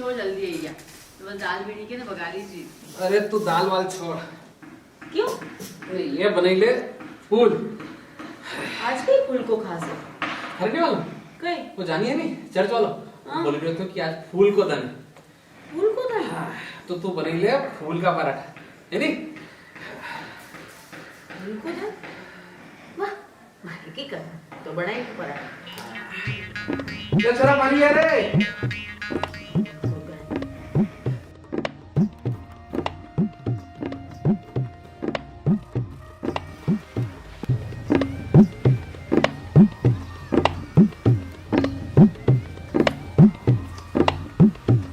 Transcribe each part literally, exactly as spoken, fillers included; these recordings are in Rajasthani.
तो जल्दी आई गया। तो बस दाल भी ठीक है ना, बघारी सी। अरे तू दाल वाल छोड़। क्यों? अरे ये बनाई ले फूल। आज कई फूल को खास है? अरे नहीं मालूम? कई? वो जानी है नहीं, चर्च वालो। हाँ। बोल रहे थे कि आज फूल को दन है। फूल को दन? हाँ, तो तू बनाई ले फूल का पराठा, है नहीं? फूल को दन? वाह, मारे की कर, तो बड़ा ही पराठा। ले छोरा, पानी ले रे।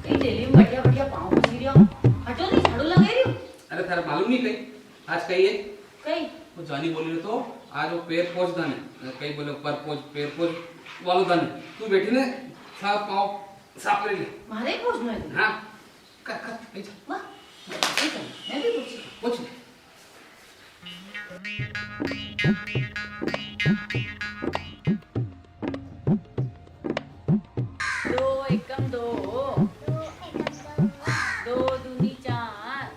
कई डेली में बढ़िया बढ़िया पाँव पोछी रियो। हटो नहीं, झाड़ू लगाई रियो। अरे थारे मालूम नहीं कई, आज कई है? कई? वो जानी बोली रहे तो आज वो पैर पोछ दन है, कई बोले पर पोछ, पैर पोछ वालो दन है। तू बैठी ने, साफ पाँव साफ कर ले। मारे पोछनो है? हाँ, कर, कर, ले जा। वाह, ठीक है, मैं भी पोछी। पोछ ले। दो एकम दो। दो दूनी चार।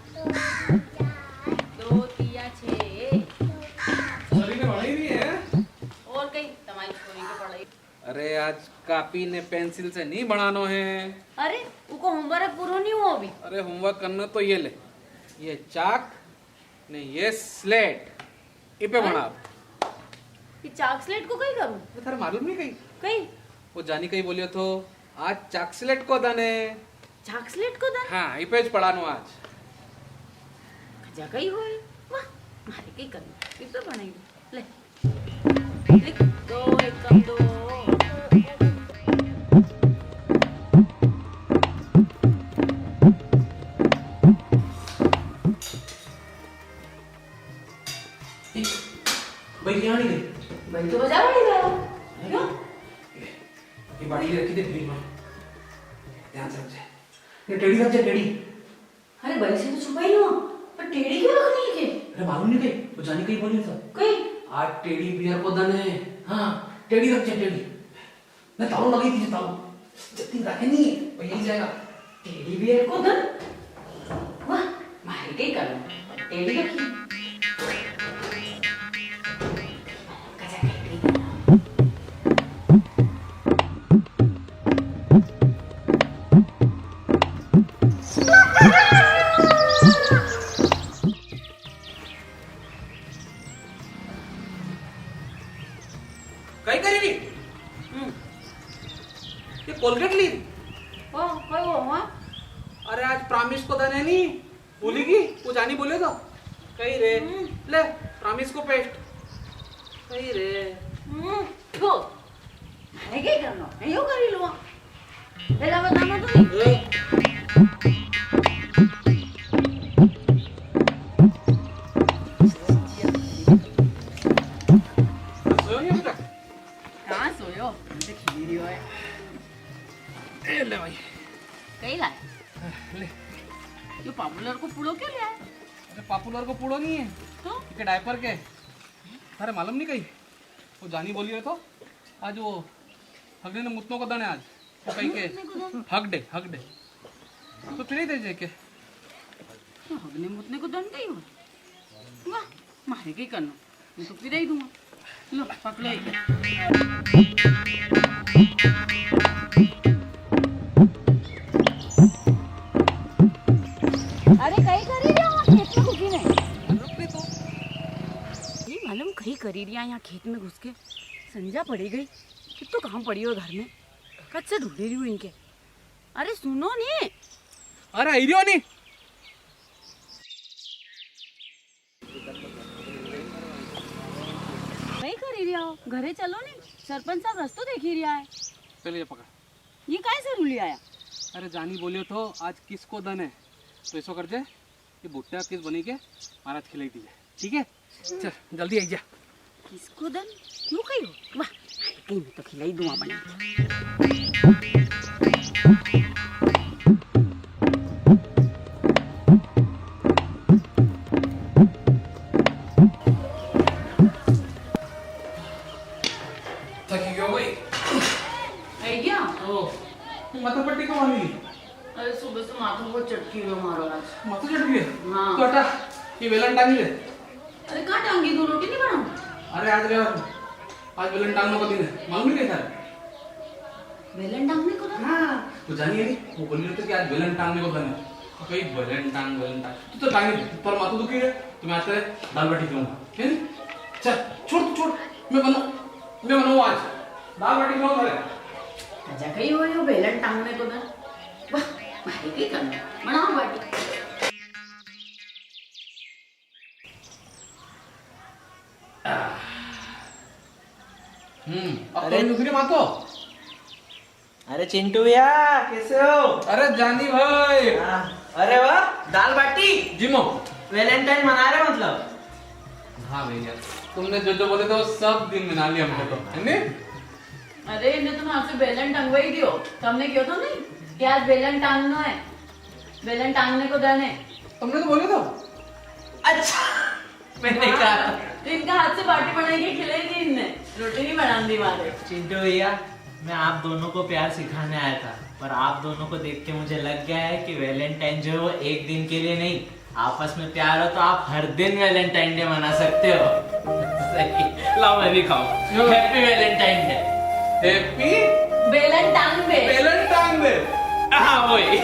दो तिया छे। सभी ने बनाई नहीं है। और कई तमारी छोरी के पढ़ाई। अरे, आज कापी ने पेंसिल से नहीं बनानो है। अरे, उको होमवर्क पूरो नहीं हुआ अभी। अरे, होमवर्क करना तो ये ले, ये चाक ने ये स्लेट, इपे हाँ? बना। ये चाक स्लेट को कई करूं? ये थारे मालूम नहीं कई? कई? वो जानी कई बोलियो थो, आज चाक स्लेट को दन है। चाक स्लेट को दन? हाँ, इपे ज पढ़ानो आज। खजा कई होए? वाह, मारे कई करना, इपे बनाई दो। ले। लिख, दो एकम दो। ए, भाई, क्या नहीं गई? भाई तो बाजार नहीं गया। क्यों? ये बाड़ी रखी थी फ्रिज में। ध्यान से रख जा। ये टेडी रख जा, टेडी। अरे, बड़ी से तो छुपाई लो, पर टेडी क्यों रखनी है के? अरे, मालूम नहीं कई, वो जानी कई बोली सब। कई? आज टेडी बियर को दन है। हाँ, टेडी रख जा, टेडी। मैं तालो लगी थी, तालो। जल्दी रखे नहीं, वो यही जाएगा। टेडी बियर को दन? वाह, मारे कई करो। टेडी रखी। कई करी री? हम्म। ये कोलगेट ली री? ओ, कई वो, हाँ? अरे, आज प्रॉमिस को दन है नी, भूली गई? वो जानी बोले तो। कई रे? हम्म। ले, प्रॉमिस को पेस्ट। कई रे? हम्म, थू। अरे, कई करनो? मैं यो करी लूँ। ए, लावा, लावा तो नहीं। ए। सोयो नहीं अभी तक? कहाँ सोयो? अभी तो खेली रियो है। ए ले भाई। कई लाया? ले। यो पॉपुलर को पूड़ो क्यों ले आया? अरे पॉपुलर को पूड़ो नहीं है। तो? इके डायपर के। थारे मालूम नहीं कई? वो जानी बोली रहे तो आज वो हगने ने मुतनो को दन है आज। तो कई के मुतने को दन? Hug day, hug day. तो फिर ही दे जे के। तो हगने मुतने को दन कई हो? वाह, मारे कई करनो। मैं तो पिराई दूंगा। लो, पकड़ो इके। अरे, कई करी रिया हो खेत में घुसी ने? रुक रे तू। नहीं मालूम कई करी रिया यहाँ खेत में घुस के। संझा पड़ी गई। कितो काम पड़ी हो घर में। कद से ढूंढी री हूँ इनके। अरे सुनो ने। अरे आई रियो ने। कई करी रिया हो? घरे चलो ने, सरपंच साहब रस्तो देखी रिया है। पहले ये पकड़। ये काय से रुली आया? अरे जानी बोलियो तो आज किसको दन है, तो ऐसो कर दे, ये भुट्टा किस बनी के महाराज खिलाई दीजे, ठीक है? चल जल्दी आई जा। किसको दन? क्यों कही हो? वाह, कहीं मैं तो खिलाई दूंगा बना के। थकी गयो भाई। आई गया? ओ, तू माथा पट्टी कब आनी? अरे, सुबह से माथो बहुत चटकी रहो मारो आज। माथो चटकी है? हाँ। तो हटा, ये वेलन टांगी ले। अरे, कहाँ टांगी तू? रोटी नहीं बनाऊँ? अरे, आज रे, आज वेलन टांगने को दिन है, मालूम नहीं कैसा है? वेलन टांगने को दिन? हाँ, तो जानिए नहीं, वो बोली रही थी कि आज वेलन टांगने को दिन है। तो कहीं वेलन टांग, वेलन टांग, तू तो टांगी दे, पर माथो दुखी रहे, तो मैं आज तेरे दाल बाटी खिलाऊंगा, है नहीं? चल, छोड़, तू छोड़, मैं बना, मैं बनाऊँ आज दाल बाटी, खिलाऊँ तेरे। अच्छा, कहीं हो यो वेलन टांगने को दिन? वाह, भाई की करना, बनाओ बाटी। हम्म, अब तो अरे। नहीं दुख रही माथो। अरे चिंटू भैया, कैसे हो? अरे जानी भाई। हाँ, अरे वाह, दाल बाटी। जी मो। वेलेंटाइन मना रहे मतलब? हाँ भैया, तुमने जो जो बोले थे वो सब दिन मना लिया हमने तो, है नी? अरे, इन्हें तुम हाथ से बेलन टंगवा ही दियो। तुमने क्यों तो नहीं कि आज बेलन टांगनो है, बेलन टांगने को दन है। तुमने तो बोले तो। अच्छा, मैंने कहा। तो इनका हाथ से बाटी बनाई के खिलाई दी इनने, रोटी नहीं बनान दी मारे। चिंटू भैया, मैं आप दोनों को प्यार सिखाने आया था, पर आप दोनों को देख के मुझे लग गया है कि वेलेंटाइन जो है वो एक दिन के लिए नहीं, आपस में प्यार हो तो आप हर दिन वेलेंटाइन डे मना सकते हो। सही। लाओ मैं भी खाऊं। लो। Happy Valentine Day। Happy Valentine Day। Valentine Day। हाँ, वही।